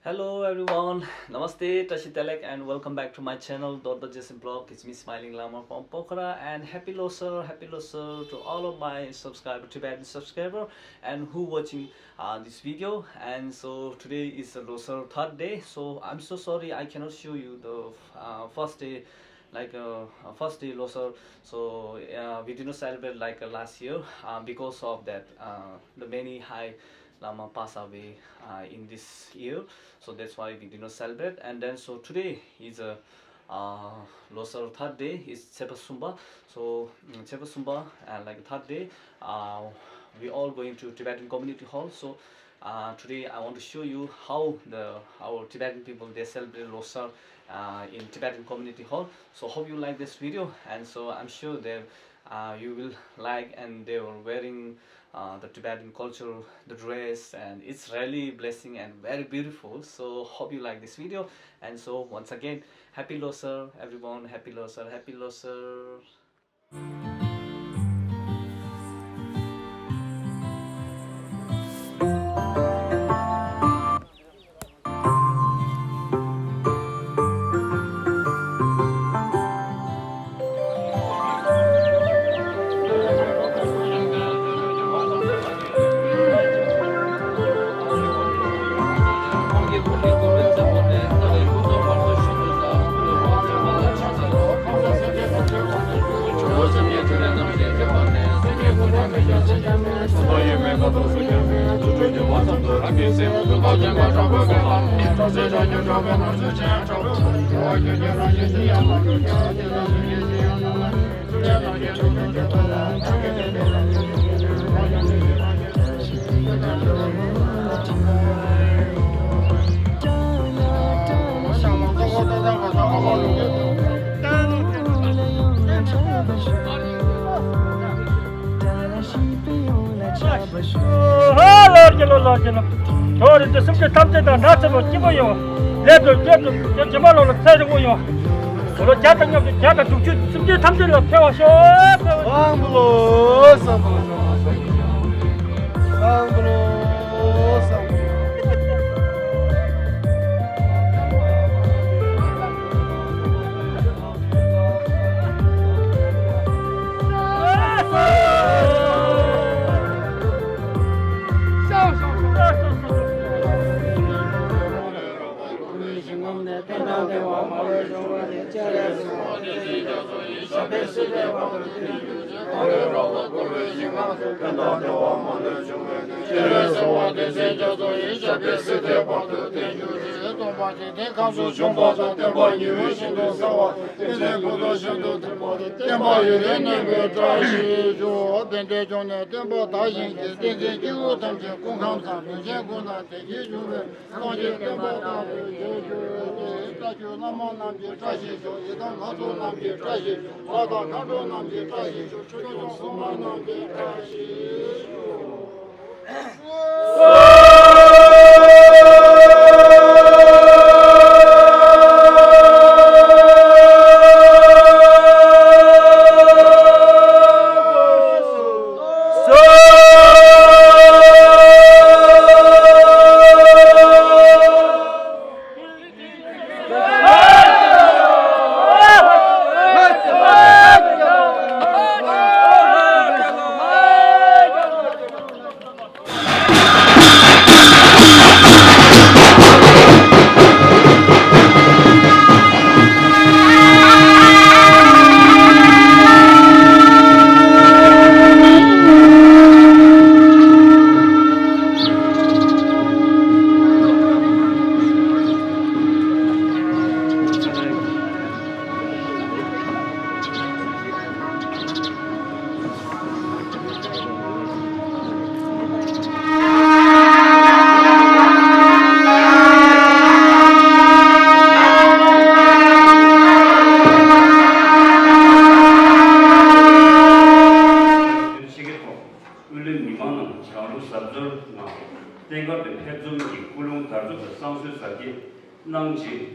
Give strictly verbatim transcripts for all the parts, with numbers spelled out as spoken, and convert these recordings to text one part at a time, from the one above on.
Hello everyone, Namaste, Tashi Telek, and welcome back to my channel, Dorda Jason Blog. It's me, Smiling Lama from Pokhara, and happy Losar, happy Losar to all of my subscriber, Tibetan subscriber, and who watching uh, this video. And so today is the Losar third day, so I'm so sorry I cannot show you the uh, first day, like uh, uh, first day Losar. So uh, we did not celebrate like uh, last year uh, because of that uh, the many high Lama passed away uh, in this year, so that's why we did not celebrate. And then so today is a uh, Losar third day is Tsepa Sumba. So mm, Tsepa Sumba and like third day, uh, we all going to Tibetan community hall. So uh, today I want to show you how the our Tibetan people they celebrate Losar uh, in Tibetan community hall. So hope you like this video, and so I'm sure that uh, you will like, and they were wearing uh, the Tibetan culture, the dress, and it's really blessing and very beautiful. So hope you like this video. And so once again, happy Losar, everyone. Happy Losar, happy Losar. ཧ་ལོ་ཀྱི་ལོ་ལོ་ཀྱི་ལོ། ཐོ་རི་ཏི་སེམས་ཅན་ཐམས་ཅད་དང་ནགས་ཚལ་ལོ་སྐྱིད་པོ་ཡོང་། ལས་དང་སྐྱོན་དང་སྐྱོན་ཇི་མ་ལོ་ལ་ཚེ་རིང་པོ་ཡོང་། ལོ་བརྒྱ་དང་ཉམས་ཀྱི་བརྒྱ་དང་དྲུག་ཅུ་སེམས་ཅན་ཐམས་ཅད་ལ་ཕེབས་པར་ཤོག། བསམ་བློ་བསམ་བློ་བསམ་བློ། སྟོན་པ་ཡུན་རིང་གནས་པའི་བཀྲ་ཤིས་ཤོག། བན་དེ་ལྗོངས་ནས་བསྟན་པ་དར་ཞིང་གཤེགས། བསྟན་འཛིན་སྐྱེས་བུ་ཐམས་ཅད་སྐུ་ཁམས་བཟང་། རིན་ཆེན་སྐུ་ན་བདེ་སྐྱིད་འབྱུང་བའི། སངས་རྒྱས་བསྟན་པ་དར་བའི་རྒྱལ་གྱུར་ཅིག། བཀྲ་ཤིས་བླ་མ་རྣམས་ཀྱི་བཀྲ་ཤིས་ཤོག། ཡི་དམ་ལྷ་ཚོགས་རྣམས་ཀྱི་བཀྲ་ཤིས་ཤོག། ལྷ་དང་མཁའ་འགྲོ་རྣམས་ཀྱི་བཀྲ་ཤིས་ཤོག། ཆོས་སྐྱོང་སྲུང་མ་རྣམས་ཀྱི་བཀྲ་ཤིས་ཤོག། ཨུ་ལུ་མི་མང་རྣམས་བྱང་རུ་གཟབ་གཟབ་ངང་བསྟན་སྒར་དུ་ཕེབས་འཛོམས་ཀྱིས་སྐུ་རླུང་དར་ཚུགས་དང་བསང་གསོལ་གཟབ་རྒྱས་གནང་ཅིང་།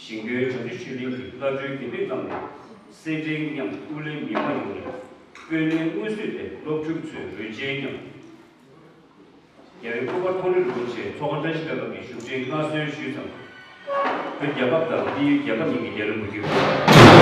ཞིང་སྐྱོན་བྱང་ཆུབ་ཆོས་གླིང་གི་བླ་སྤྲུལ་དགེ་འདུན་རྣམས་ནས་སེར་ཕྲེང་མཉམ་དབུ་ལེན་མི་མང་ཡོངས་ནས་སྤོས་སྣེ་སྔོན་བསུས་ཏེ་སློབ་ཕྲུག་ཚོའི་རོལ་ཆས་མཉམ། རྒྱལ་བའི་སྐུ་པར་མཐོང་གྲོལ་རིན་པོ་ཆེ་མཚོ་སྒར་བཀྲ་ཤིས་སྒྲོལ་དཀར་གྱི་བཞུགས་ཁྲིར་མངའ་གསོལ་ཞུས་ཙང་། བོད་རྒྱལ་ཁབ་དང་དབྱིན་ཡུལ་རྒྱལ་ཁབ་གཉིས་ཀྱི་རྒྱལ་བའི་འབུལ་རྒྱུ།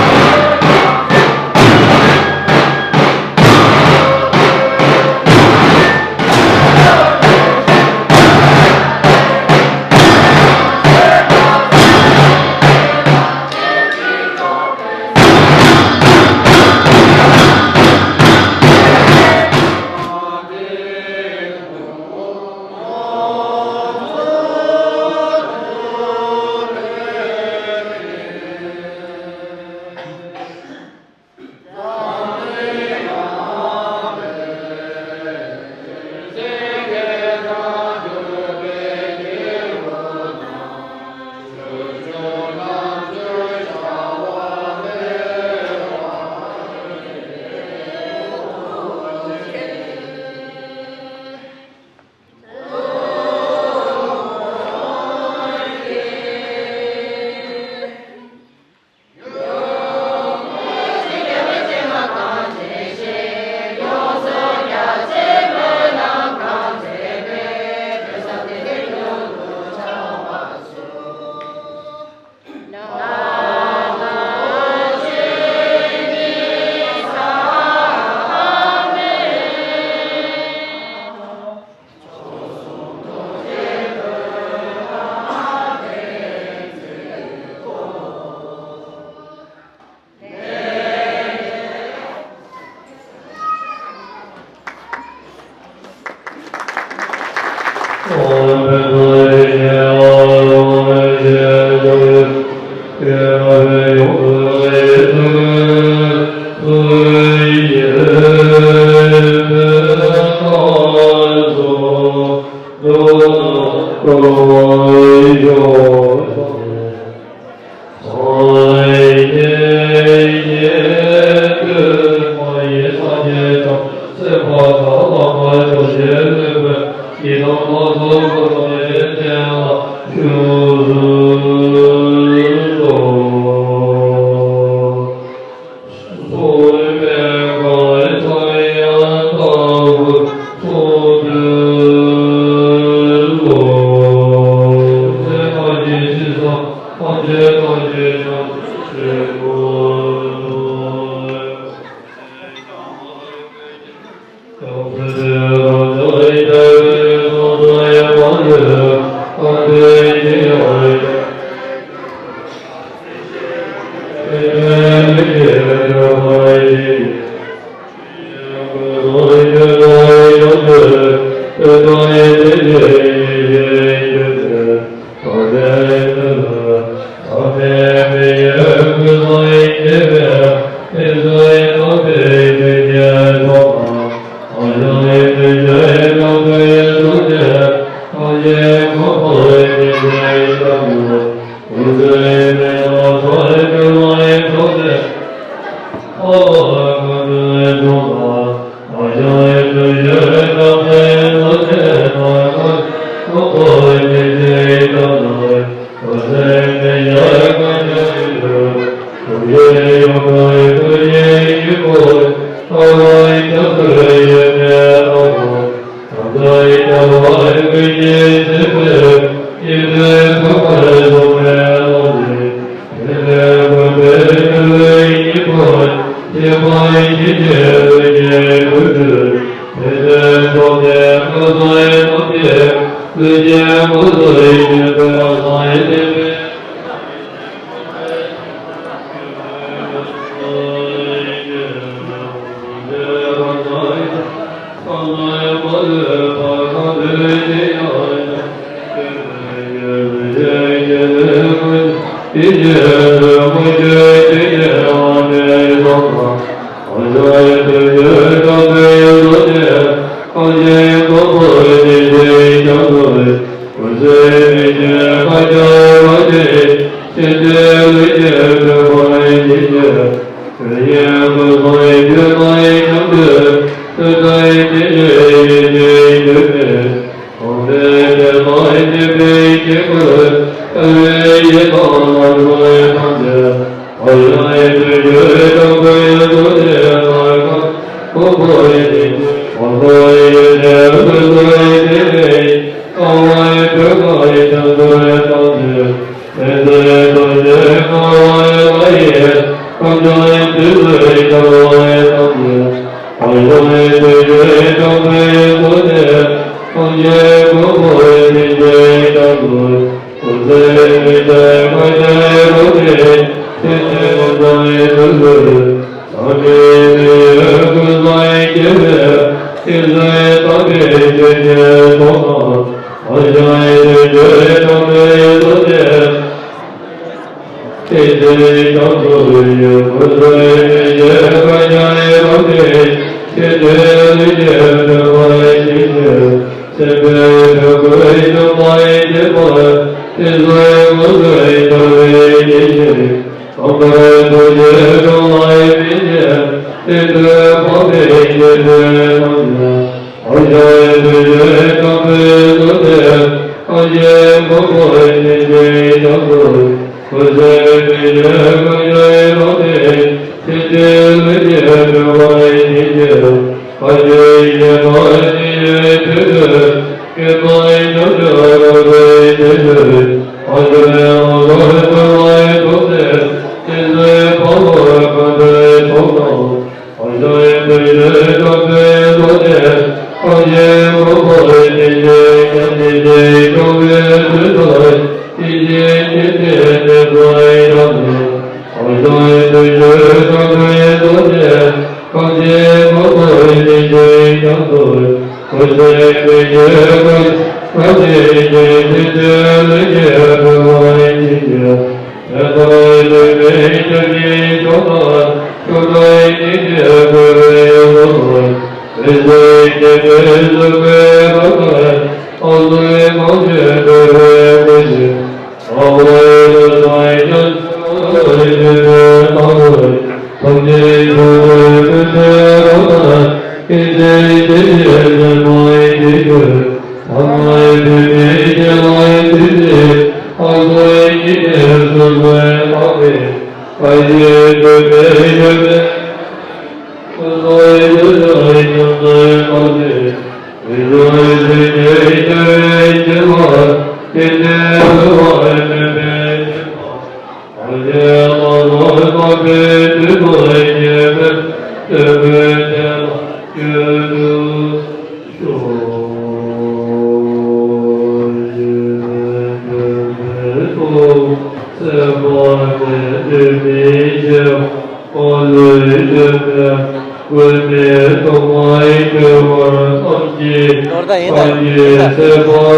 ནོར་ད་ཡིན་ད་ཡིན་ད།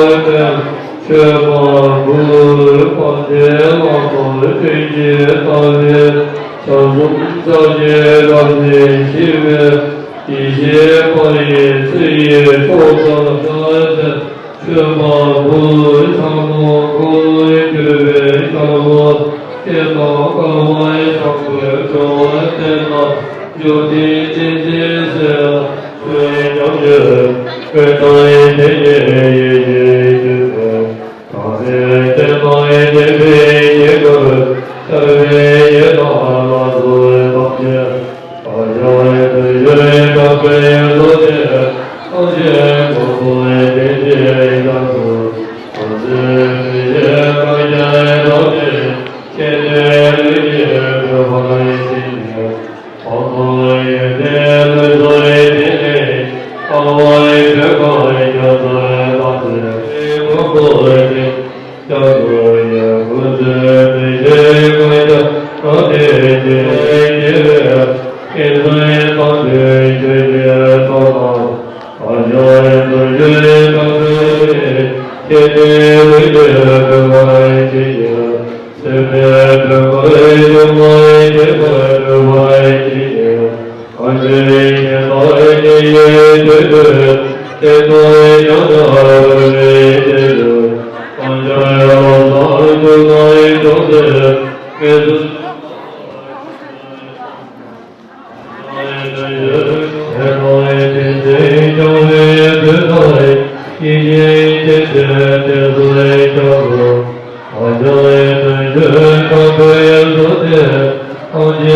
ཐམས་ཅད་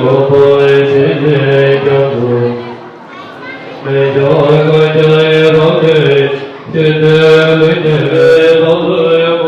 མཁྱེན་པ་ཇི་སྙེད་ཀྱང་དུ། མི་འཇིགས་གང་ཞིག་རབ་ཏུ་ཞི་སྟེ་ལུས་ཀྱི་ལུས་ཐོག་ལས་མ་ལུས་པ་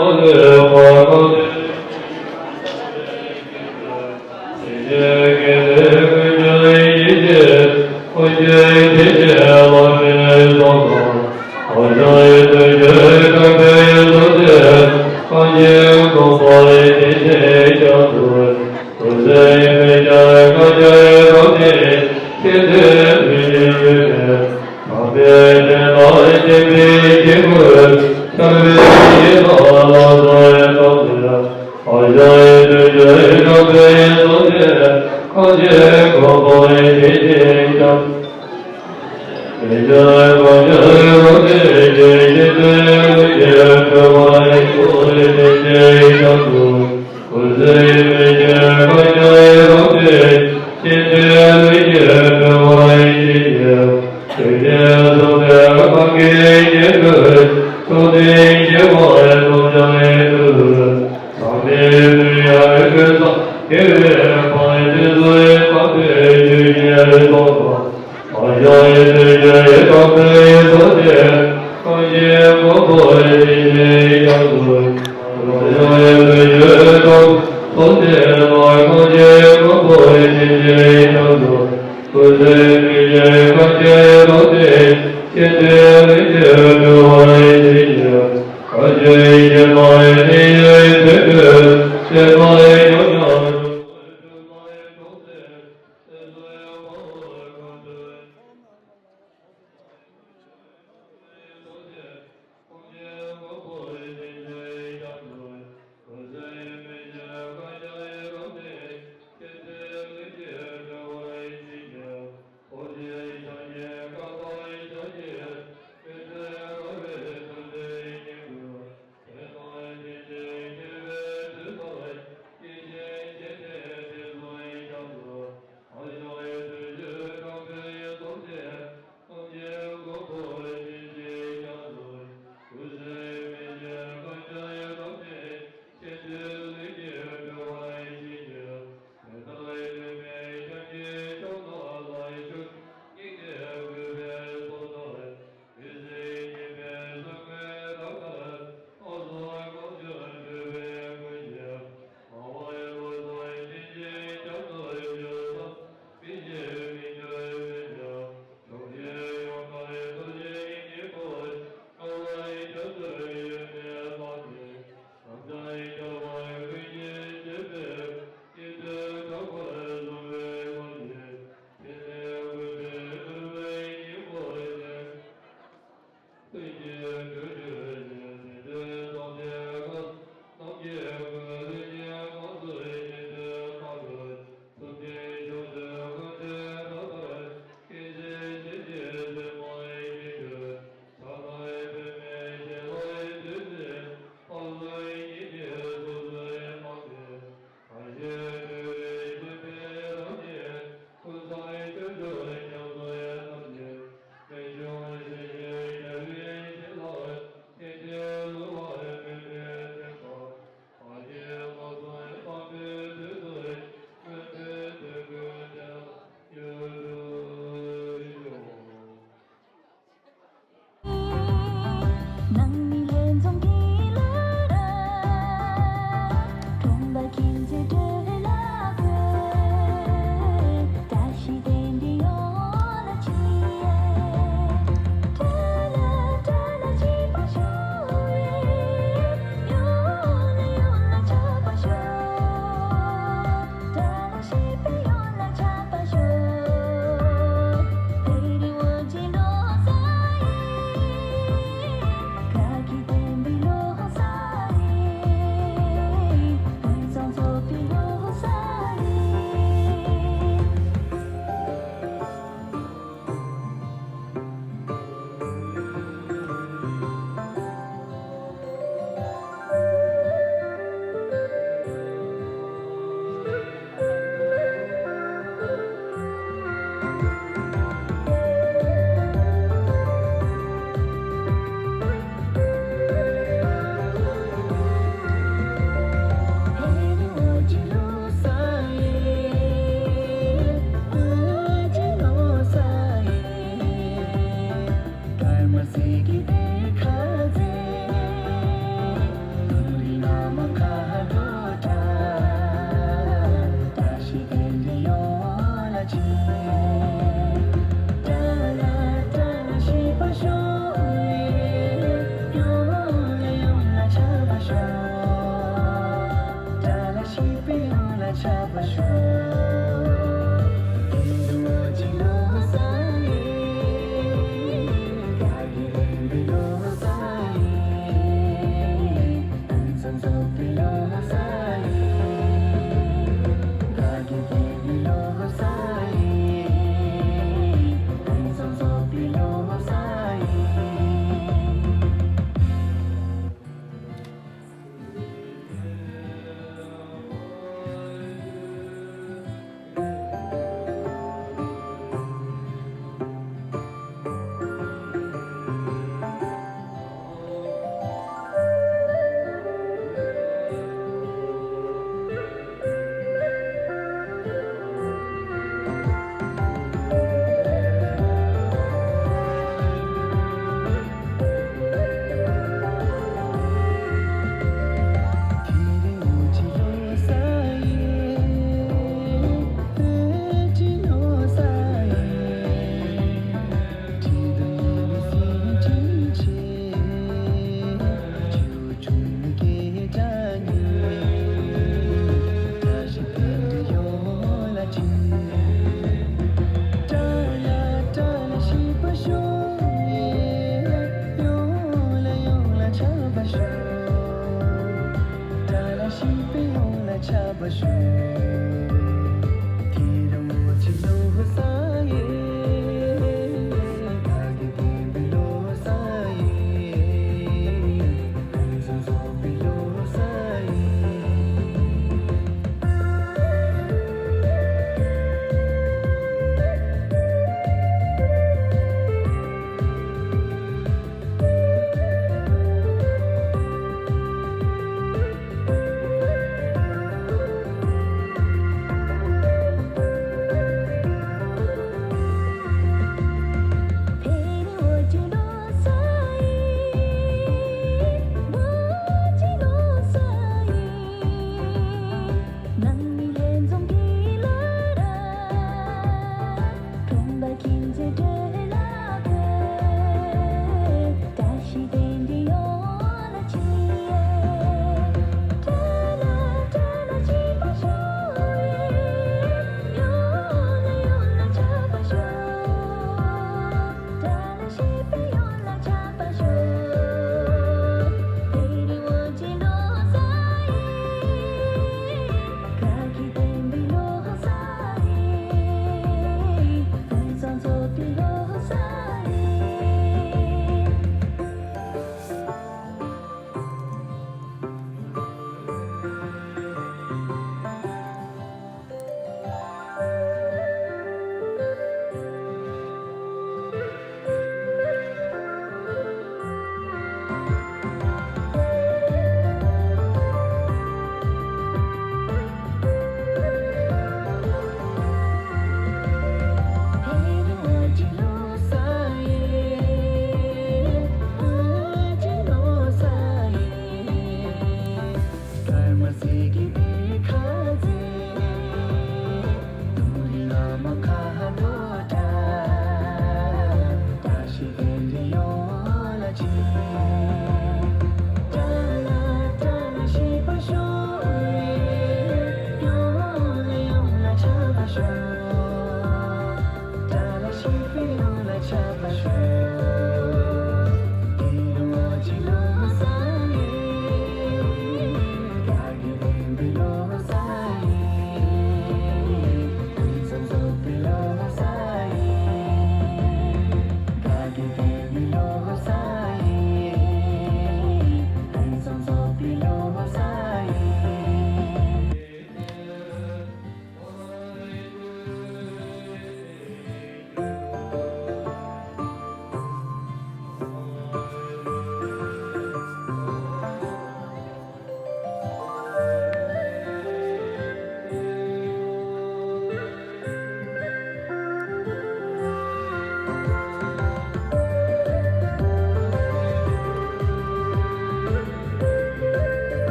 གང་དུ།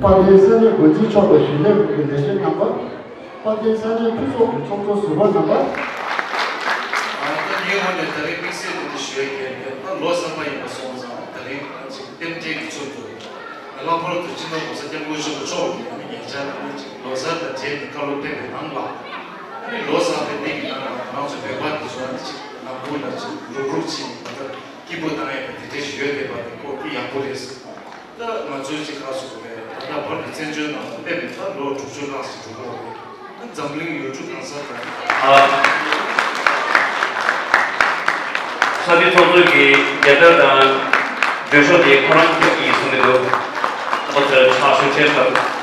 དཔལ་ལྡན་ས་གནས་འགོ་འཛིན་མཆོག་དང་གཞོན་ནུ་ལས་བྱེད་རྣམ་པ། དཔལ་ལྡན་ས་གནས་འཐུས་ཚོགས་ཀྱི་ཚོགས་གཙོ་ཟུར་པ་རྣམ་པ། ད་ངའི་ངོས་ནས་ད་རིང་དམིགས་བསལ་དེ་འདྲ་ཞུ་ཡ་གལ་མེད། ད་ལོ་གསར་པ་ཡིན་པ་སོང་ཙང་ད་རིང་ཅིག་རྟེན་འབྲེལ་གྱི་ཚུལ་དུ་ལྷག་པར་དུ་སྤྱི་ནོར་༸གོང་ས་༸སྐྱབས་མགོན་ཆེན་པོ་མཆོག་གིས་ཉེ་ཆར་ལ་ཅིག་ལོ་གསར་དང་འབྲེལ་ནས་བཀའ་སློབ་ཕེབས་པའི་ནང་ལ། ལོ་གསར་པའི་སྟེང་གི་ནང་ལ་ང་རང་ཚོ་བོད་པ་དེ་ཚོ་ཅིག་ནང་ཁུལ་ལ་ཅིག་རུག་རུག་བྱས་ནས་ད་ལྟ་སྐྱིད་པོ་བཏང་ཡ་དེ་འདྲ་ཞིག་ཡོད་བསྡད་པ་དེ་ཁོ་དཔེ་ཡག་པོ་རེད། ད་ང་ཚོའི་ཅིག་ཁ་སོ་རེད། ད་ལྟ་བར་གྱི་བཙན་བྱོལ་ནང་ལ་སླེབས་ནས་ད་ལོ་དྲུག་ཅུ་ལྷག་ཙམ་འགྲོ་གི་ཡོད་རེད། ད་འཛམ་གླིང་ཡུལ་གྲུ་གང་སར་ད། ཨ། ས་གནས་ཚོགས་གཙོས་ཀྱི་རྒྱལ་དར་དང་མགྲོན་ཤོག་དེ་ཁོ་རང་ཁྱེར་གྱི་ཡིན་གསུངས་ཀྱི་འདུག་ཁོ་ཚོས་ཕྱག་ཞུ་བྱས་ཤག